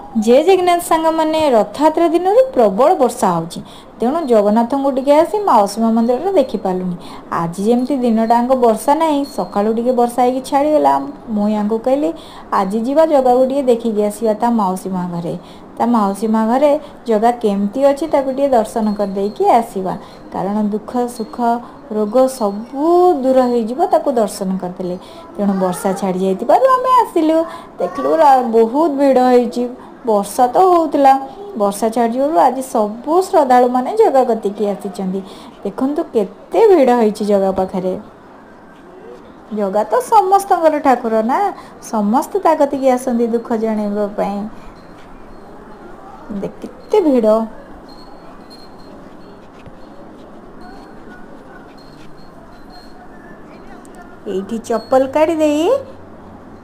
ଜୟ ଜଗନ୍ନାଥ ସାଙ୍ଗମାନେ, ରଥଯାତ୍ରା ଦିନରୁ ପ୍ରବଳ ବର୍ଷା ହେଉଛି। ତେଣୁ ଜଗନ୍ନାଥଙ୍କୁ ଟିକେ ଆସି ମାଉସୀ ମା ମନ୍ଦିରରେ ଦେଖିପାରିଲୁନି। ଆଜି ଯେମିତି ଦିନଟାଙ୍କ ବର୍ଷା ନାହିଁ, ସକାଳୁ ଟିକେ ବର୍ଷା ହେଇକି ଛାଡ଼ିଗଲା। ମୁଁ ୟାଙ୍କୁ କହିଲି ଆଜି ଯିବା ଜଗାକୁ ଟିକେ ଦେଖିକି ଆସିବା ତା ମାଉସୀ ମା ଘରେ। ତା ମାଉସୀ ମା ଘରେ ଜଗା କେମିତି ଅଛି ତାକୁ ଟିକେ ଦର୍ଶନ କରିଦେଇକି ଆସିବା, କାରଣ ଦୁଃଖ ସୁଖ ରୋଗ ସବୁ ଦୂର ହେଇଯିବ ତାକୁ ଦର୍ଶନ କରିଦେଲେ। ତେଣୁ ବର୍ଷା ଛାଡ଼ି ଯାଇଥିବାରୁ ଆମେ ଆସିଲୁ, ଦେଖିଲୁ ବହୁତ ଭିଡ଼ ହେଇଛି। ବର୍ଷା ତ ହେଉଥିଲା, ବର୍ଷା ଛାଡ଼ିଯିବାରୁ ଆଜି ସବୁ ଶ୍ରଦ୍ଧାଳୁମାନେ ଜଗା କତିକି ଆସିଛନ୍ତି। ଦେଖନ୍ତୁ କେତେ ଭିଡ଼ ହେଇଛି ଜଗା ପାଖରେ। ଜଗା ତ ସମସ୍ତଙ୍କର ଠାକୁର ନା, ସମସ୍ତେ ତା କତିକି ଆସନ୍ତି ଦୁଃଖ ଜଣେଇବା ପାଇଁ। କେତେ ଭିଡ଼। ଏଇଠି ଚପଲ କାଢ଼ି ଦେଇ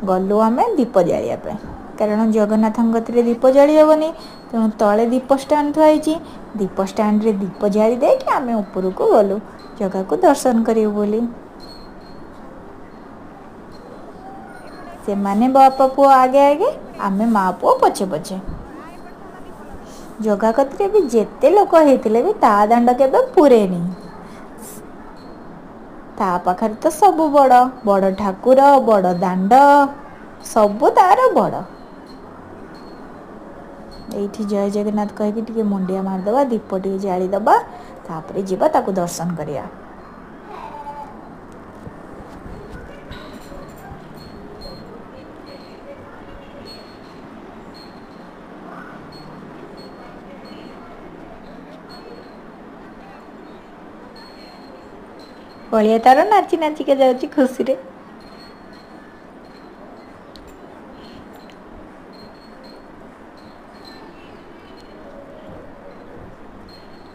ଗଲୁ ଆମେ ଦୀପ ଜାଳିବା ପାଇଁ, କାରଣ ଜଗନ୍ନାଥଙ୍କ କତିରେ ଦୀପ ଜାଳି ହେବନି। ତେଣୁ ତଳେ ଦୀପ ଷ୍ଟାଣ୍ଡ ଥୁଆ ହେଇଛି, ଦୀପ ଷ୍ଟାଣ୍ଡରେ ଦୀପ ଜାଳି ଦେଇକି ଆମେ ଉପରକୁ ଗଲୁ ଜଗାକୁ ଦର୍ଶନ କରିବୁ ବୋଲି। ସେମାନେ ବାପା ପୁଅ ଆଗେ ଆଗେ, ଆମେ ମା ପୁଅ ପଛେ ପଛେ। ଜଗା କତିରେ ବି ଯେତେ ଲୋକ ହେଇଥିଲେ ବି ତା ଦାଣ୍ଡ କେବେ ପୁରେନି। ତା ପାଖରେ ତ ସବୁ ବଡ଼ ବଡ଼ ଠାକୁର, ବଡ଼ ଦାଣ୍ଡ, ସବୁ ତାର ବଡ଼। ଏଇଠି ଜୟ ଜଗନ୍ନାଥ କହିକି ଟିକେ ମୁଣ୍ଡିଆ ମାରିଦେବା, ଦୀପ ଟିକେ ଜାଳିଦେବା, ତାପରେ ଯିବା ତାକୁ ଦର୍ଶନ କରିବା। ବଳିଆ ତାର ନାଚି ନାଚିକା ଯାଉଛି ଖୁସିରେ।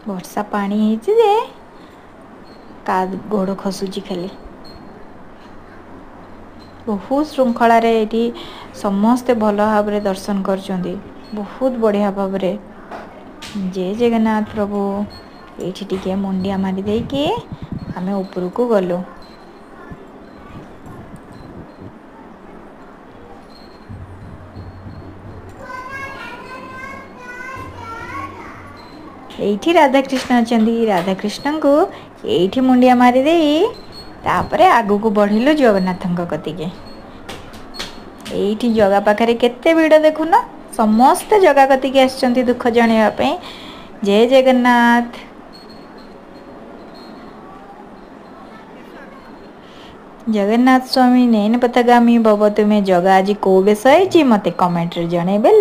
ବର୍ଷା ପାଣି ହେଇଛି ଯେ ଗୋଡ଼ ଖସୁଛି ଖାଲି। ବହୁତ ଶୃଙ୍ଖଳାରେ ଏଇଠି ସମସ୍ତେ ଭଲ ଭାବରେ ଦର୍ଶନ କରୁଛନ୍ତି, ବହୁତ ବଢ଼ିଆ ଭାବରେ। ଜୟ ଜଗନ୍ନାଥ ପ୍ରଭୁ। ଏଇଠି ଟିକେ ମୁଣ୍ଡିଆ ମାରି ଦେଇକି ଆମେ ଉପରକୁ ଗଲୁ। ଏଇଠି ରାଧାକୃଷ୍ଣ ଅଛନ୍ତି, ରାଧାକୃଷ୍ଣଙ୍କୁ ଏଇଠି ମୁଣ୍ଡିଆ ମାରିଦେଇ ତାପରେ ଆଗକୁ ବଢ଼ିଲୁ ଜଗନ୍ନାଥଙ୍କ କତିକି। ଏଇଠି ଜଗା ପାଖରେ କେତେ ଭିଡ଼ ଦେଖୁନ, ସମସ୍ତେ ଜଗା କତିକି ଆସିଛନ୍ତି ଦୁଃଖ ଜଣେଇବା ପାଇଁ। ଜୟ ଜଗନ୍ନାଥ। ଜଗନ୍ନାଥ ସ୍ୱାମୀ ନୟନ ପଥଗାମୀ ଭବ ତୁମେ। ଜଗା ଆଜି କେଉଁ ବେଶ ହେଇଛି ମୋତେ କମେଣ୍ଟରେ ଜଣେଇବେ।